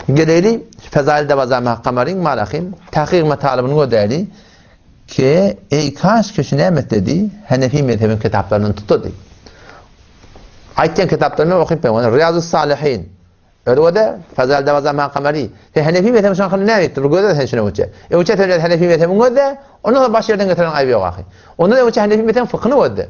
Geleýli Fezail Dawazamy Hakamaryň Malahym tahkyk matalybyny gözläýli ki eý kaş ki şu näme etsedi Hanefi mezhebiň kitaplaryndan tutady. Aýtýan kitaplaryny okyp berýän. Riýazus Salihin. Özüde Fezail Dawazamy Hakamary. Sen Hanefi mezhebiň şoň hakynda näme aýtdy? Bir gözle sen şuny öňçe. Öňçe sen Hanefi mezhebiň gözle, ondan soň baş ýerden getiren aýby ýok ahy. Ondan öňçe Hanefi mezhebiň fykhyny gözle.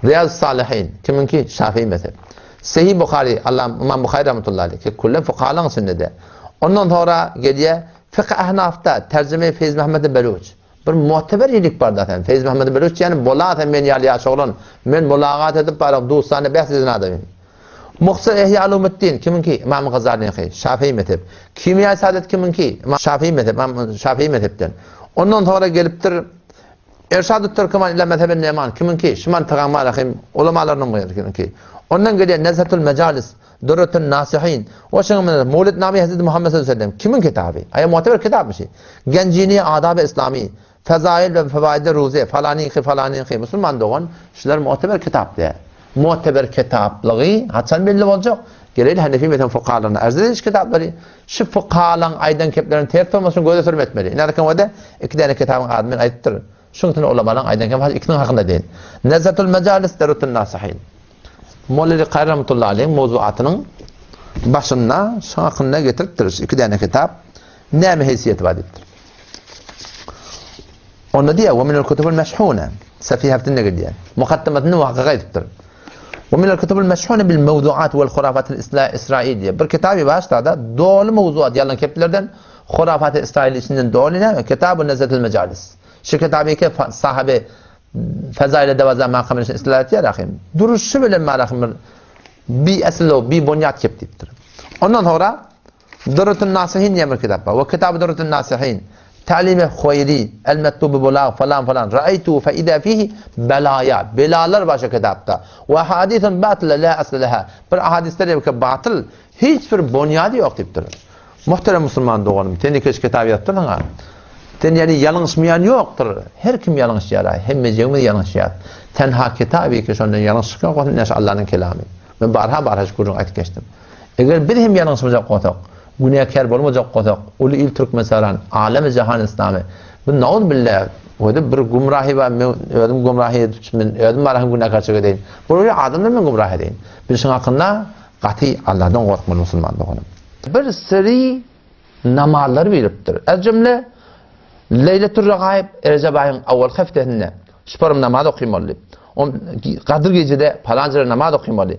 Riýazus Salihin, kimiňki? Şafii mezhep. Sahih Buhary, Allah Ymam Buhary rahmetullahi aleyh, ki küllen fukahalaryň içinde-de. Ondan soňra gelýär Fykh Ahnafda terjime Feýz Muhammed Beluç. Bir muteber ýilik bar da sen. Feýz Muhammed Beluç ýani bola sen men ýaly ýaş oglan. Men mulagat edip baryp dustana bäs eden adamym. Muhtasar Ihya Ulumuddin kimiňki? Ymam Gazalyňky, Şafii mezhep. Kimýa Saadet kimiňki? Ymam Şafii mezhep, Ymam Şafii mezhepden. Ondan soňra gelipdir Erşadut Türküman ila mezhebin Neman, kimiňki? Şu mantygaň Malahym ulamalarynyň biri kimiňki? Ondan gelýän Nezhetul Mejalis, Durretun Nasihin, o şuňa meňzeş Mewlidname Hezreti Muhammed sallallahu aleyhi ve sellem, kimiň kitaby? Aýa muteber kitapmy şi? Genjini Adaby Islami, Fezail we Fewaidi Ruze, falanyňky, falanyňky, musulman dogan, şular muteber kitap däl. Muteber kitaplygy haçan belli boljak? Geleýli Hanefi mezhebiň fukahalaryna arz ediliş kitaplary. Şu fukahalaryň aýdan keplerini ters bolmasyn göze sürme etmeli. Ine arkaňda iki däne kitabyň adyny men aýdypdyryn. Şuň üçin ulamalaryň aýdan kepi has ikisiniň hakynda deýin. Nezhatul Mejalis Derutun Nasihin. Molla Kary rahmetullahi aleyhiň mowzuatynyň başynda şuň hakynda getiripdir. Şu iki däne kitap näme heýsiýeti bar diýipdir. Onda diýýär, "Ve minel kutubul meşhune." Safiha hepdinde gelýär. Mukaddimasyny wakyga aýdypdyr. Ve minel kutubul meşhune bil mewzuat vel hurafatil israiliýe. Bir kitaby bar ştada doly mewzuat ýalan keplerden hurafat israil içinden doly näme? Kitabu Nezzetul Mejalis. Şu kitaby ki sahabe Fezaile devaza makamyny için ıslah etýär ahim. Duruşy bilen marahym bir bi eslo bi bunyat kep diýipdir. Ondan sonra Durretun Nasihin diýen bir kitap bar. We Kitabu Durretun Nasihin. Ta'limi Huwaýri, El Metlubu Bulag falan falan. Ra'aytu fe iza fihi belaýa. Belalar bar şu kitapda. We ahadithun batyla la asla leha. Bir ahadisler ýa ki batyl, hiç bir bonýady ýok diýipdir. Muhterem musulman doganym, sen iki kitap ýazypdyrsyň-a. Sen ýani ýalňyşmaýan ýokdur. Her kim ýalňyşýar-a, hemmejigimiz ýalňyşýas. Tenha kitaby ki şondan ýalňyşlyk ýok bolsun, ine şu Allanyň kelamy. Men barha-barha şu gürrüňi aýdyp geçdim. Eger biz hem ýalňyşmajak bolsak, günäkär bolmajak bolsak, uly il Türkmenistan, alemi jahan yslamy, bu nauzbilla, özi bir gümrahy bar, men özüm gümrahy edip, men özüm bar hem günäkärçilik edeýin. Bu bir adamlar men gümrah edeýin. Biz şuň hakynda gaty Allahdan gorkmaly musulman doganym. Bir syry namazlary beripdir. Ez jümle Leýletur Regaib Rejep aýyň awal heftesinde şuparam namaz okymaly diýip. Gadyr gijede palan ýere namaz okymaly.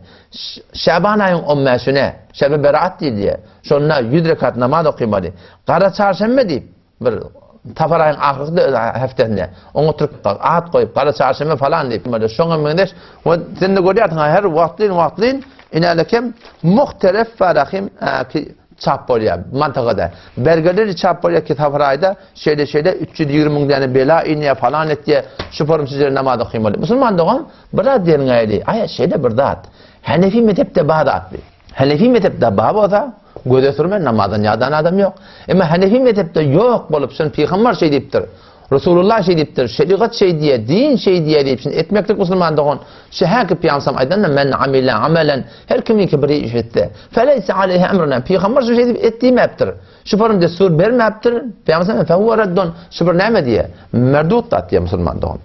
Şaban aýyň on bäşine Şebi Berat diýilýär. Şonda 100 rekat namaz okymaly. Gara çarşenbe diýip bir Safar aýyň ahyrky heftesinde oňa oturyp at goýup gara çarşenbe falan diýip şoňa meňzeş we sen-de görýärsiň her wagtlyn wagtlyn inälekem muhtelef farahim Çap bolýar. Mantygada. Bergeleri çap bolýar ki safar aýda şeýle şeýle 320 müň däne bela inýär falan etýär. Şu forum sizlere namaz okymaly. Musulman dogan bir zat diýeniň aýly. Aýa şeýle bir zat. Hanefi mezhepde bar zat bi. Hanefi mezhepde bar bolsa göze sürme namazdan ýadan adam ýok. Emma Hanefi mezhepde ýok bolup şun pygamber şeý diýipdir. Resulullah şeý diýipdir, şerigat şeý diýýär, din şeý diýýär diýip, şuny etmeklik musulman dogan, şu häki pygamsam aýdanda men amile amelen, her kimiňki bir iş etse, feleýse aleýhi emruna, pygamber şu şeý diýip et diýmäpdir, şu forum dessur bermäpdir, pygamsam fehuwe reddun, şu bir näme diýýär, merdut zat diýýär musulman dogan.